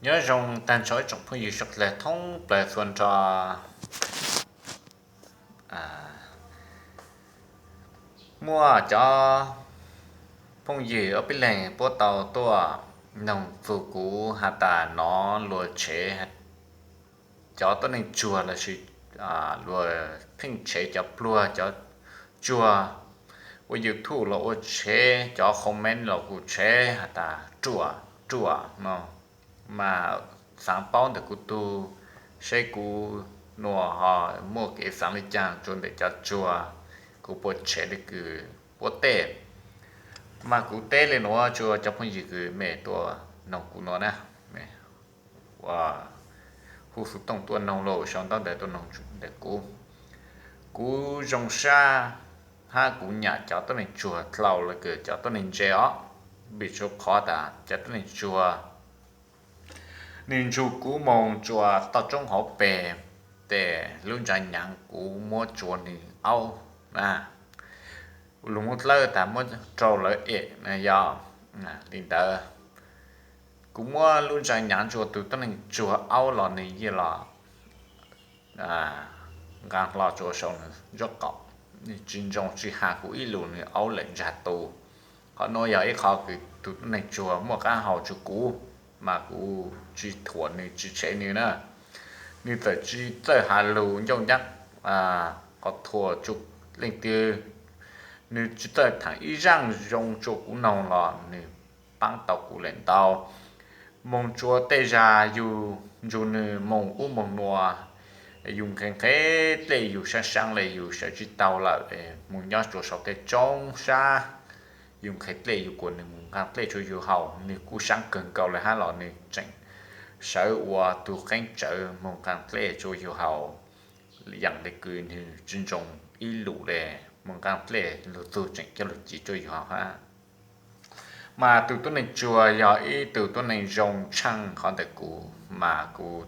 Nyob zoo tag nrho ib tsoom phooj ywg sawv daws thoob plaws txhua nrho. Muaj cov phooj ywg ob peb leeg puab tau tuaj noog txug kuv has tas nov luag tshev cov tuab neeg tsuag lossis luag pheej tshev cov pluag cov tsuag ua YouTube los ua tshev, cov comment los kuj tshev has tas ruam ruam no, mas xaav paub ntawm kuv tug, seb kuv nuav ho muaj kev xaav le caag rua ntawm cov tsuag, kuv puas tshev le kws puab tej. Mas kuv teb le nuav rua cov phooj ywg kws mej tuaj noog kuv nuav na, ua hu xov tooj tuaj noog los sau ntaub ntawv tuaj noog ntawm kuv. Kuv zoo sab hab kuv nyam cov tuab neeg tsuag dlhau le kws cov tuab neeg ntse os, vim rua qhov tas cov tuab neeg tsuag nwg nrug kuv moog tsua toj roob hauv pes, tes lub ntsa nyaav kuv muab tsua nwg aub na. Lug muab dlawb tas muab rau lawv em na yog li ntawd. Kuv muab lub ntsa nyaav tsua tug tuab neeg tsuag aub los nwg yeej los nqaa hlo tsua sau nwg nraub qaum, nwg tsi ntsoov tsi has kuv ib lus nwg aub lawm ntsag tu. Qhov nuav yog ib qho kws tug tuab neeg tsuag muaj qaab hau tsua kuv, mas kuv tsi thuam nwg tsi tshev nwg na. Nwg txawm tsi txawj has lug ncauj ncab qhov thuam tsua leej twg, nwg tsi txawj thaam ib zaaj zoo tsua kuv noog los nwg paab tau kuv lawm ntau. Moog tsua tej zag yug nrug nwg moog ub moog nuav, yug nqhes nqhes dlej yug saab saab le yug sawv tsi tau lawm, moog nyob tsua sau tej roob sab, yug nqhes dlej yug kuas nwg moog nqaa dlej tsua yug haus, nwg kuj saab kawg nkaus le hab los nwg tseem sawv ua tug qeeb tsawv moog nqaa dlej tsua yug haus. Yaam le kws nwg tsi ntsoov ib lus le, moog nqaa dlej lug txug tseem coj lug ci tsua yug haus hab. Mas tug tuab neeg tsuag yog ib tug tuab neeg zoo tshaaj qhov ntawm kuv, mas kuv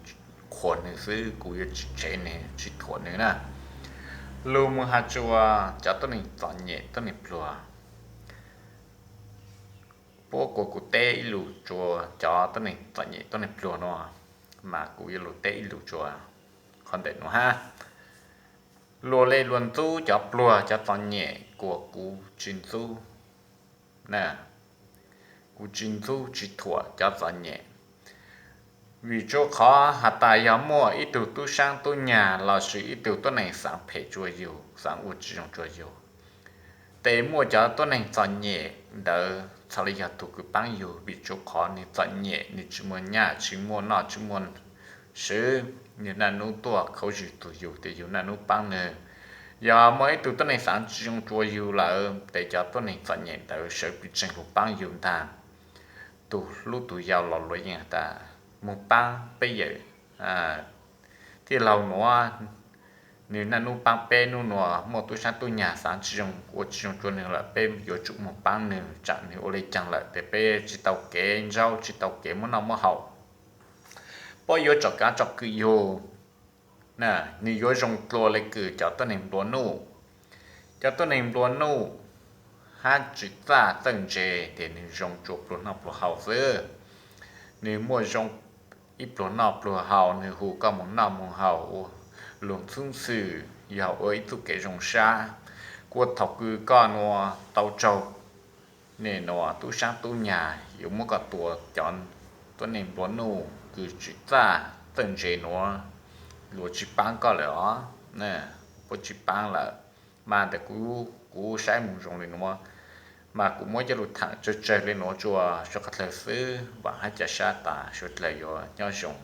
qhuas nwg xwb, kuv yuav tsi tshev nwg tsi thuam nwg na. Lug moog has tsua cov tuab neeg txom nyem tuab neeg pluag, puab kuas kuv teb ib lus tsua cov tuab neeg txom nyem tuab neeg pluag nuav, mas kuv yuav lug teb ib lus tsua qhov ntawm nuav hab. Luag le luag ntxub cov pluag cov txom nyem kuas kuv tsi ntxub na. Kuv tsi ntxub tsi thuam cov txom nyem, vim tsua qhov has tas yog muaj ib tug tub saab tub nyag lossis ib tug tuab neeg xaav phem tsua yug, xaav ua tsi zoo tsua yug, tes muaj cov tuab neeg txom nyem ntawd txhad le yog tug kws paab yug, vim tsua qhov nwg txom nyem, nwg tsi muaj nyaj tsi muaj noj tsi muaj swv, nwg naj nub tuaj khaub zig tug yug tes yug naj nub paab nwg. Yog muaj ib tug tuab neeg xaav tsi zoo tsua yug lawm tes cov tuab neeg txom nyem ntawd sawv pes tseeg lug paab yug ntag. Tug hlub tug yau los luag yeej has tas moog paab peb yawm tij laug nuav, nwg naj nub paab peb, nub nuav muaj tub saab tub nyag xaav tsi zoo ua tsi zoo tsua nwg lawm, peb yuav tsum moog paab nwg, tsam nwg ua le caag lawm tes peb tsi tau kev ntsaub tsi tau kev muab noj muab haus. Puab yuav tsom kaav tsom kwm yug, nwg yuav zoo dlua le kws cov tuab neeg nplua nuj. Cov tuab neeg nplua nuj hab tsi txawj txawj ntse tes nwg zoo tsua pluag noj pluag haus xwb. Nwg muaj zoo ib pluag noj pluag haus, nwg hu koj moog noj moog haus ua luag txhub xwm, yog ua ib txuj kev zoo sab. Kuas thaum kws koj nuav tau raug nej nuav tub saab tub nyag yuav muab koj tua, cov tuab neeg nplua nuj kws tsi txawj txawj ntse nuav, luag tsi paab koj lawm os, puab tsi paab lawm. Mas ntawm kuv, kuv saib moog zoo le nuav, mas kuv muab coj lug thaam tsawg tsawg le nuav tsua suav qhov dlawg xwb, vaam hab ca sab tas suav dlawg yuav nyob zoo.